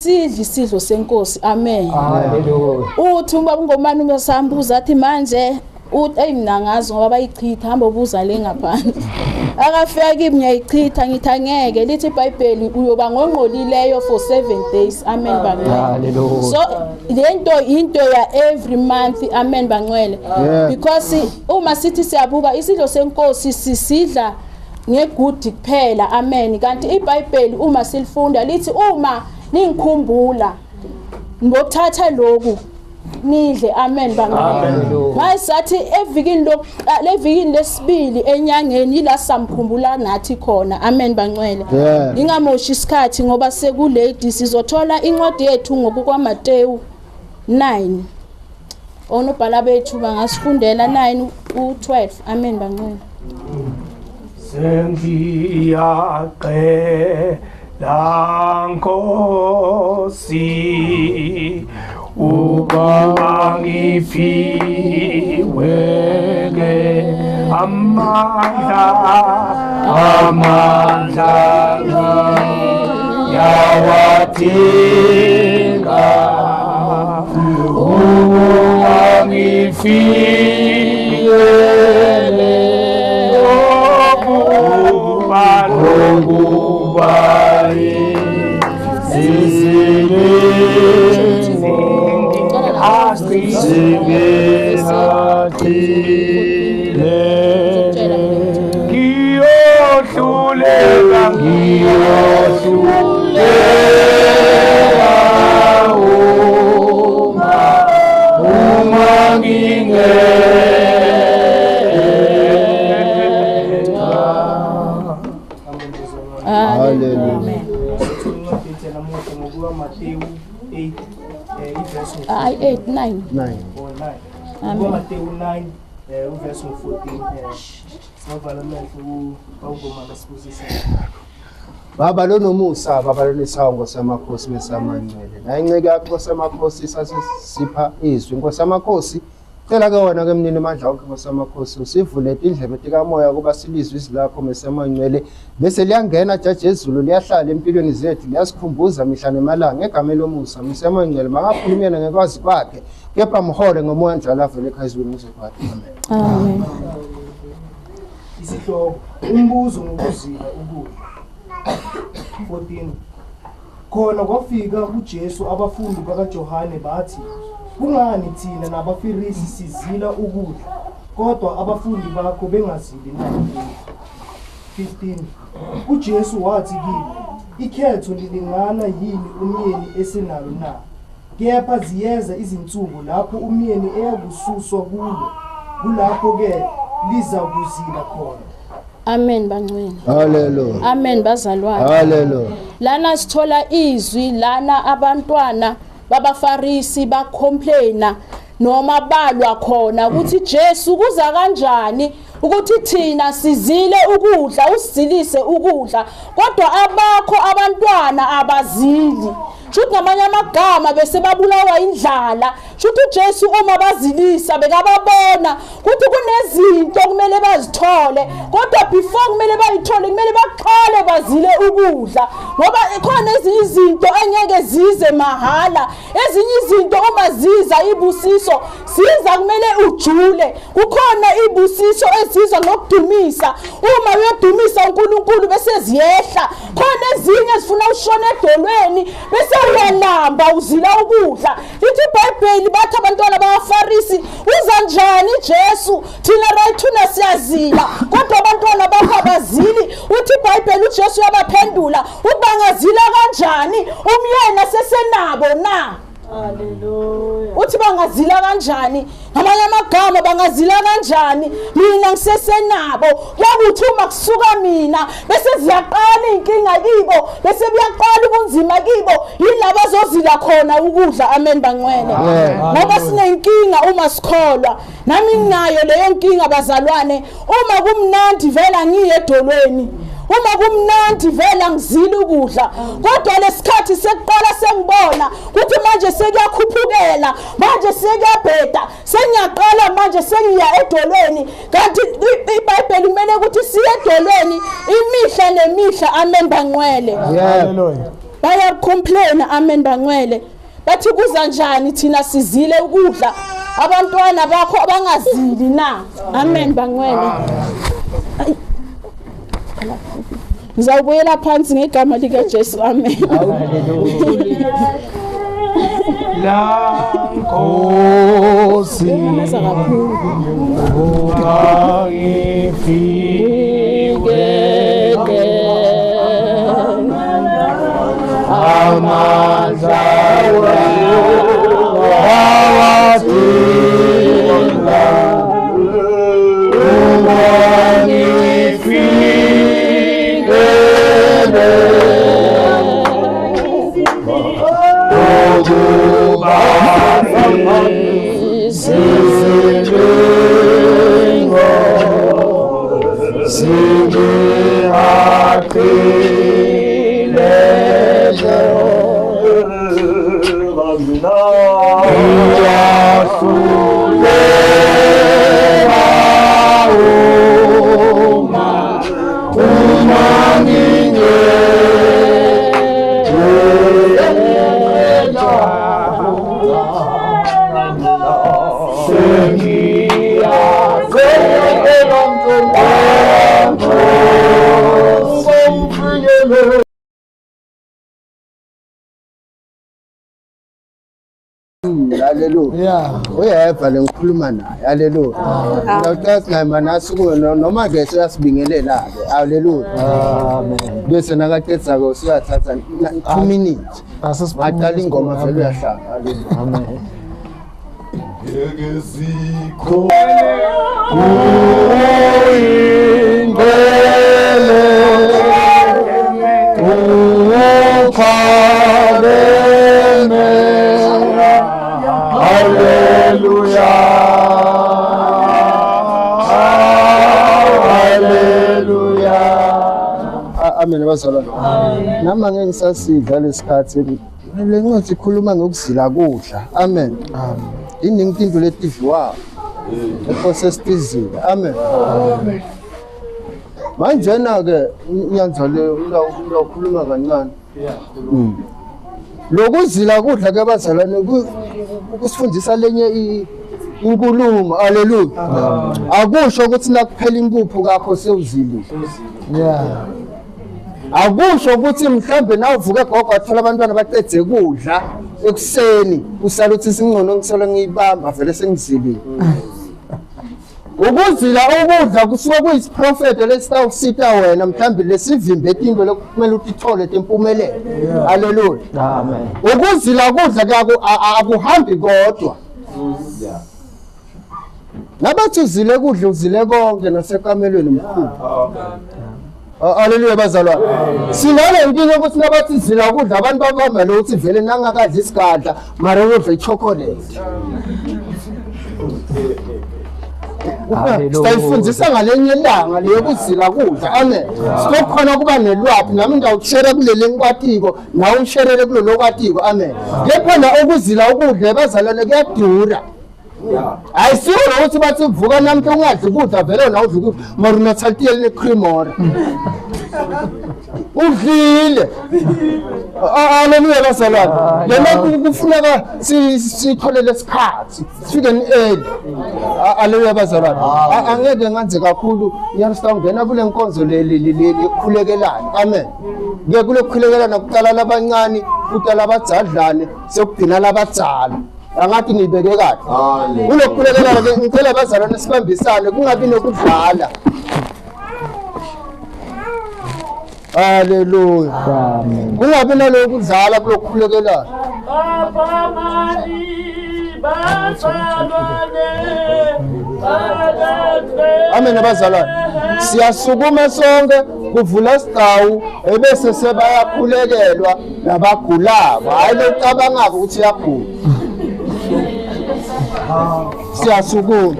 Sidla isidlo senkosi. Amen. Hallelujah. Uthi ubaba uNgomane uma sambuza athi manje uthi eyi mina ngazi ngoba bayichitha, hamba ubuza le ngaphandle. Akafika kimi ngiyayichitha, ngithi angeke, lithi iBhayibheli uyoba ngongqolileyo for 7 days. Amen bangcwele. Hallelujah. So lento into ya every month. Amen bangcwele. Because uma sithi siyabuka isidlo senkosi sisidla ngegudi kuphela. Amen. Kanti iBhayibheli uma silifunda lithi uma ningikhumbula ngokuthatha lokhu nidle. Amen bangcwele. Manje sathi evikini lokuqala, evikini lesibili enyangeni ila samkhumbula nathi khona. Amen bangcwele. Ngingamoshi isikhathi ngoba sekulate, sizothola incwadi yethu ngokukwaMateyu 9. Onobhala bethu bangasifundela 9 u12. Amen bangcwele. Sengiyaqela Nkosi uba ngiphiwe ke amandla, amandla yawadinga uba ngifikele okuba Okuba isilingo singachilele ngiyohluleka, ngiyohluleka uma uma ngingedwa. Hallelujah. Incwadi yethu yanamuhla ngokuka Mateyu 8 ivesi Ay, 8 9. 9. 9. Ngokuka Mateyu 9 uvesi 14, singavala amehlo bawungoma kasibusisa. Baba lonomusa, Baba lonesawo, Nkosi yamakhosi mesamangcwele. Nayi inceke yakho, Nkosi yamakhosi, sasisipha izwi. Nkosi yamakhosi, cela ke wena ke mnini mandla wonke, Nkosi yamakhosi, usivule indlebe tikamoya kuba silizwe izwi lakho mesamangcwele, bese liyangena jaji ezulu, liyahlala empilweni zethu, liyasikhumbuza mihla nemalanga egameni lomusa mesamangcwele. Mangakhulumi yena ngekwazi kwakhe, kepha mhole ngomoya njalo avele ekhaya ezulwini uze kwakhe. Amen. Amen. Isihloko: umbuzo ngokuzila ukudla. 14. Khona kwafika kuJesu abafundi bakaJohane bathi, "Kungani thina nabaFarisi sizila ukudla, kodwa abafundi bakho bengazili na?" 15. UJesu wathi kibo, "Ikhetho lilingana yini umyeni esenalo na? Kepha ziyeza izinsuku lapho umyeni eyakususwa kulo, kulapho ke liza kuzila khona." Amen bangcwele. Hallelujah. Amen bazalwane. Hallelujah. Lana sithola izwi lana abantwana babaFarisi bacomplaina noma balwa khona ukuthi Jesu kuza kanjani ukuthi thina sizile ukudla, usizilise ukudla, kodwa abakho abantwana abazili. Shuthi ngamanye amagama bese babulawa indlala. Shuthi uJesu uma bazilisa bekababona ukuthi kunezinto kumele bazithole, kodwa before kumele bayithole kumele baqale bazile ukudla, ngoba khona ezinye izinto engeke zize mahala. Ezinye izinto uma ziza ibusiso siza kumele ujule. Kukhona ibusiso ezizwa ngokudumisa, uma uyodumisa uNkulunkulu bese ziyehla. Khona ezinye ezifuna ushone edolweni bese uyalamba uzila ukudla. Lithi iBhayibheli bathi abantwana babaFarisi, uza njani Jesu, thina rayithuna siyazila, kodwa abantwana bakho abazili? Uthi iBhayibheli uJesu uyabaphendula uthi bangazila kanjani umyena sesenabo na? Uthi bangazila kanjani? Ngamanye amagama bangazila kanjani mina ngisesenabo? Kuyakuthi uma kusuka mina bese ziyaqala iy'nkinga kibo, bese buyaqala ubunzima kibo, yila bazozila khona ukudla. Amen bangcwele. Ngoba sinenkinga uma sikholwa, nami nginayo leyo nkinga bazalwane. Uma kumnandi vela ngiye edolweni, uma kumnandi vela ngizila ukudla, kodwa lesikhathi sekuqala sengibona ukuthi manje sekuyakhuphukela, manje sekuyabheda, sengiyaqala manje sengiya edolweni. Kanti iBhayibheli kumele ukuthi siye edolweni imihla nemihla. Amen bangcwele. Hallelujah. Bayacomplaina, amen bangcwele. Bathi kuza njani thina sizile ukudla, abantwana bakho abangazili na? Amen bangcwele. Ngizawubuyela phansi ngegama lika Jesu, amen. La Nkosi ungayifikele amandla wawadinga ungangifikele ukuba izilingo zingihaqilele ngiyahluleka uma ngingedwa Haleluya. Uyeva le ngikhuluma naye. Haleluya. Ngiyacela naye manasi kuwe noma ke siyasibingelela ke. Haleluya. Amen. Bese nakaqedza ke usiyathatha 2 minutes. Aqala ingoma vele uyahlala. Haleluya. Amen. Ngeke sikhole uyingcwele uphakeme. Haleluya, haleluya. Amen bazalwane. Nami angeke ngisasidla lesikhathi. Le ncwadi ikhuluma ngokuzila kudla. Amen. Iningi into letidliwayo. Inkosi esitizile. Amen. Manje na ke inyanza le uyakhuluma kancane. Lokuzila kudla ke bazalwane kusifundisa lenye inkulumo. Haleluya. Akusho ukuthi nakuphela impuphu kakho sewuzilile. Yeah. Akusho ukuthi mhlambe nawuvuka gogo wathola abantwana baqedze kudla ekuseni usala uthi singcono ngisolo ngiyibamba vele sengizilile. Ukuzila ukudla kusuke kuyisiprofeto lesitawusita wena mhlambe lesivimbe into lokumele uthithole tempumelelo. Haleluya. Amen. Ukuzila kudla akuhambi kodwa. Nabathi uzile kudla uzile konke nasekamelweni mkhulu. Haleluya bazalwane. Sinale inkinga ukuthi nabathi zila kudla abantu babamba lo ukuthi vele nangakadli isigadla mara udla ichocolate. Sitayifundisa ngalenye ilanga leyo kuzila kudla. Amen. Sitokhona kuba nelwaphi nami ngiyawushare kuleli ngikwatiko nawe usherele kulolo kwatiko. Amen. Kepha na ukuzila ukudla bazalwane kuyadura. Ayisiwo ukuthi bathi vuka namhla ungadli kudla vele wena udla ukudla mara unathaltiyeli necremora. Udlile. Haleluya bazalwane. Lena kufuneka sithole lesikhathi sifike ni-early. Haleluya bazalwane. Angeke nganze kakhulu ngiyasitawungena kule nkonzo lekukhulekelana. Amen. Ke kule kukhulekelana kuqala labancane, kuqala abadzadlane, sekugcina labadzala. Angathi ngiyibeke kahle. Kulokukhulekelana ke ngicela abazalwane sibambisane kungabi nokudlala. Haleluya. Amen. Kungabi nalokhu kudlala kulokukhulekelana. Amen abazalwane. Siyasukuma sonke kuvula sigcawu ebese sebayakhulekelwa nabagulako. Hayi locabangako ukuthi uyagula. Siyasukuma.